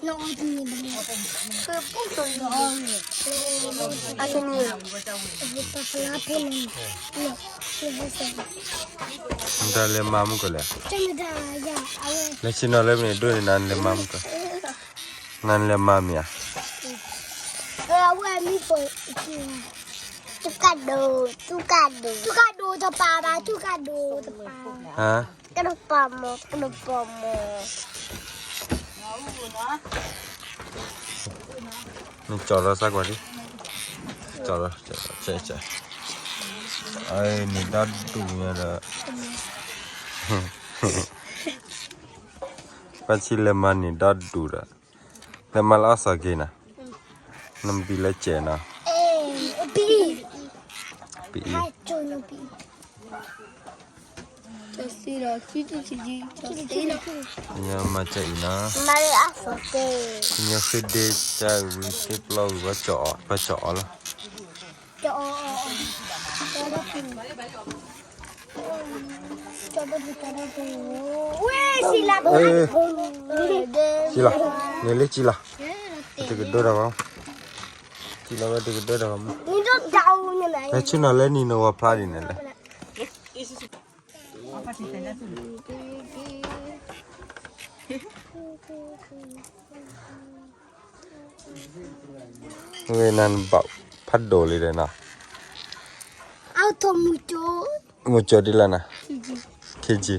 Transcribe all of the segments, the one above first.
နအီၣ်တန့ၢ်ဘၣ်န့ၣ်, အတန့ၢ်, နတၢ်လဲၤမၤမုၢ်ကီၢ်လဲၣ်, လဲၤဆ့ၣ်နီၤလၢမ့ၢ်ဒိၣ်န့ၣ် နၤနလဲၤမၤမုၢ်ကီၢ်, နၤနလဲၤမၤမ့ၢ်ဧါ, အဝဲမံၤဖိ, သူကၣ်ဒိ, သူကၣ်ဒိ, သူကၣ်ဒိတပၤဘၣ်, သူကၣ်ဒိတပၤ, ဟါ, ကၢ်ဒိပၤမီၤ, ကၢ်ဒိပၤမီၤ. နကၠီလီၤစၢ်ကွၢ်ဒံး, ကၠီလီၤ, ကၠီလီၤ, ကၠီ, ကၠီ, အန့ၣ်တၢ်ဒူၣ်ညါဒီး, ပၢ်ဆံလဲၤမၤန့ၢ်တၢ်ဒူၣ်ဒီး, လဲၤမၤလၢအီၣ်စီၤက့ၤနၤ, နဘံလၢကဲးနီၤ, ပအံၤ ကၠီလီၤ, ကၠီလီၤ, ကၠီလီၤ, မၤစၢၤအံၤနီၤ, မၤလၢအီၣ်စီၤက့ၤ, ကညီဃ့ဒ့ကၢ်ဝံၤ ဃ့ပျီဝံၤ ပှၤကၠီအီၤလီၤ, ကၠီအီၤ, ကၠီလီၤ, ကၠီလီၤ, န့ၣ်လၢကၠီလီၤ, တကဒိၣ်တၢ်ဘၣ်, ကၠီလီၤဝဲတကဒိၣ်တၢ်ဘၣ်မး, ဟဲဆ့ၣ်နီၤလၢနံၤနဝၤဖျါဒ်န့ၣ်လဲၣ်. ဝဲနၤနဘၣ်ဖးဒိၣ်လံဒီးနီၤ, မူကၠီဒ်လဲၣ်နၤ, ခ့ကၠံ,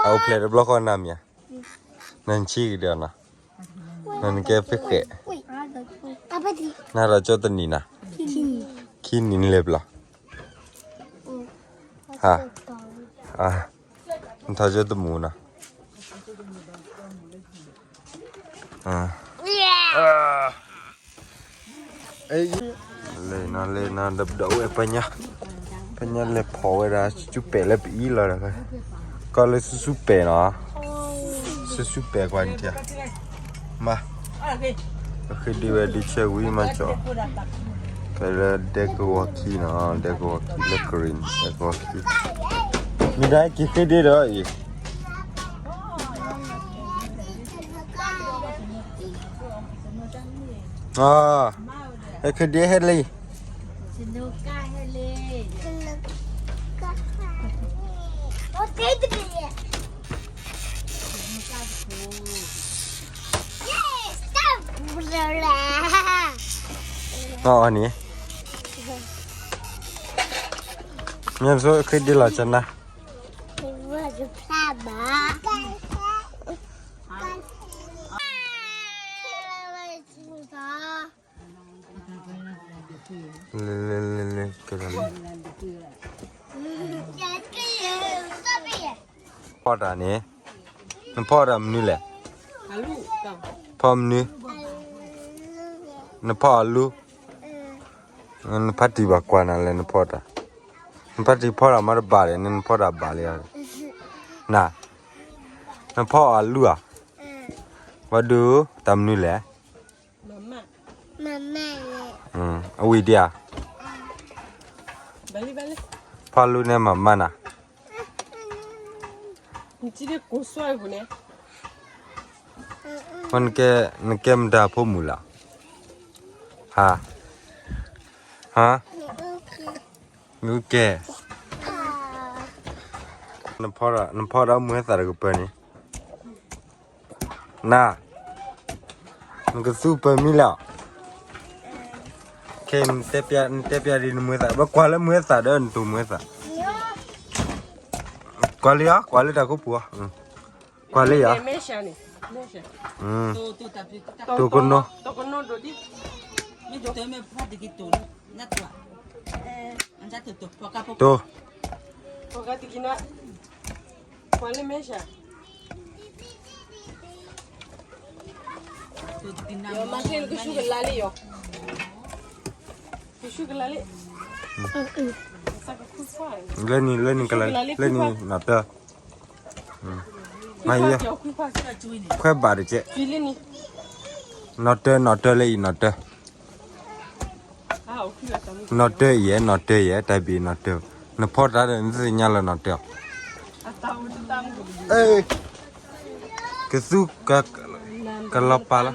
အအိၣ်ဖျဲၣ်တဘျီဃီနၤမ့ၢ်ဧါ, နဆံကဒီးနီၤ, နနကဲဖ့ဃဲး, နဒီးကၠီတနံၤနၤ, ခံနံၤနလဲၤပျီ ဟါ, နထီၣ်ကၠီတမူနီၤ, လဲၤနီၤ လဲၤနီၤ ဒီးပဒီးဝဲပညါ, ပညါလဲၤဖီၣ်ဝဲဒၣ် ဆူပဲာ်လၢပအံၤလီၤဒီး, ကီၢ်လၢဆူဆူပဲာ်နီၤ, ဆူဆူပဲာ်ကွၢ်န့ၣ်ထံ, မၤ, ပဃ့ဒုးဝဲဒုးဆဲဝံၤမၤကၠီ, ဖဲလၢဒဲကဝီၤခံနီၤ, ဒဲကဝီၤခံလၢ green ဒဲကဝီၤခံ, မ့ၢ်ဒၣ်က့ၤဃ့ဒုးဒီးအံၤ အ, ဟဲခ့ဒ့ဟဲလံ, အန့ၣ်, မ့ၢ်ဆိခ့ဒ့လီၤကနၣ် လဲၤလဲၤလဲၤလဲၤ ကဲလီၤလံ, ဖီၣ်တၢ်န့ၣ်, နဖီၣ်တၢ်မနုၤလဲၣ်, ဖီၣ်မနုၤ, နဖီၣ်အလူ, နဖါတံၢ်ဘၣ်ကွၢ်နၤလဲၣ် နဖီၣ်တၢ်, နဖါတံၢ်ဖီၣ်တၢ်မၤတဘၣ်လဲၣ်န့ၣ် နဖီၣ်တၢ်ဘၣ်လံဧါ, န, နဖီၣ်အလူဧါ, ဝဲဒုးတၢ်မနုၤလဲၣ် အဝံၤဒံးဧါ, ဖီၣ်လူန့ၣ်မၤမၢ်နၤ, နကဲမတၤဖိမုၣ်လီၤ, ဟါ, ဟါ, မ့ၢ်ကဲ, နဖီၣ်ဒီးမုၢ်ဟဲသၣ်တကပၤန့ၣ် န, နကသူပၢၤမံလဲၣ်, ခဲအံၤ နတဲပျးဒ်နမုၢ်သၣ်, ဘၣ်ကွၢ်လၢမုၢ်သၣ်ဒီးနတိၢ်မုၢ်သၣ်, ကွၢ်လံဧါ, ကွၢ်လၢတၢ်ခိပူၤဧါ, ကွၢ်လံဧါ, တိၢ်ကနိ, တိၢ် လၢနံၤ လၢနံၤကလၢၤ လၢနံၤနီၢ်တၢ်, မၤယဲ, ခွဲးဘၣ်တကဲ, နီၢ်တၢ် နီၢ်တၢ်လၢအံၤ နီၢ်တၢ် နီၢ်တၢ်အံၤ နီၢ်တၢ်အံၤ တၢ်ဘံၣ်နီၢ်တၢ်, နဖီၣ်တၢ်ဒီး နသ့ၣ်ညါလၢနီၢ်တၢ်, ကသူ ကလီၤပာ်လီၤ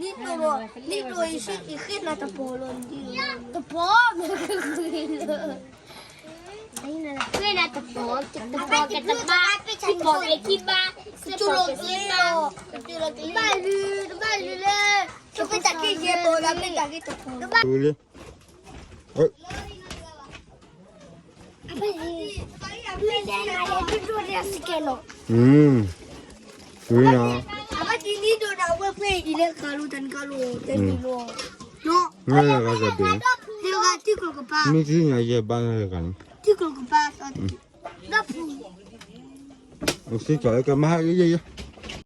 နံၣ်တိၢ်လီၤ, နံၣ်တိၢ်အံၤ ယဃ့နၤတပီၤလီၤ, တပီၤမ့ၢ်ဂ့ၤလၢ ဃ့နၤတပီၤ, တပီၤကတဘၣ်, တပီၤကခံဘၣ်, တပီၤကသ့ဘၣ်, ဘၣ်လုၢ်, တဘၣ်လုၢ်လၢ တပ့ၢ်တၢ်က့ယဲၢ်ပီၤဒီး ပ့ၢ်တၢ်က့တပီၤလီၤ. မ့ၢ်ဂၤဂၤကဒဲး, မ့ၢ်ကညါယဲၢ်ဘၣ်ဂၤဂၤန့ၣ်, မ့ၢ်ကမၤယဲၢ်ယဲၢ်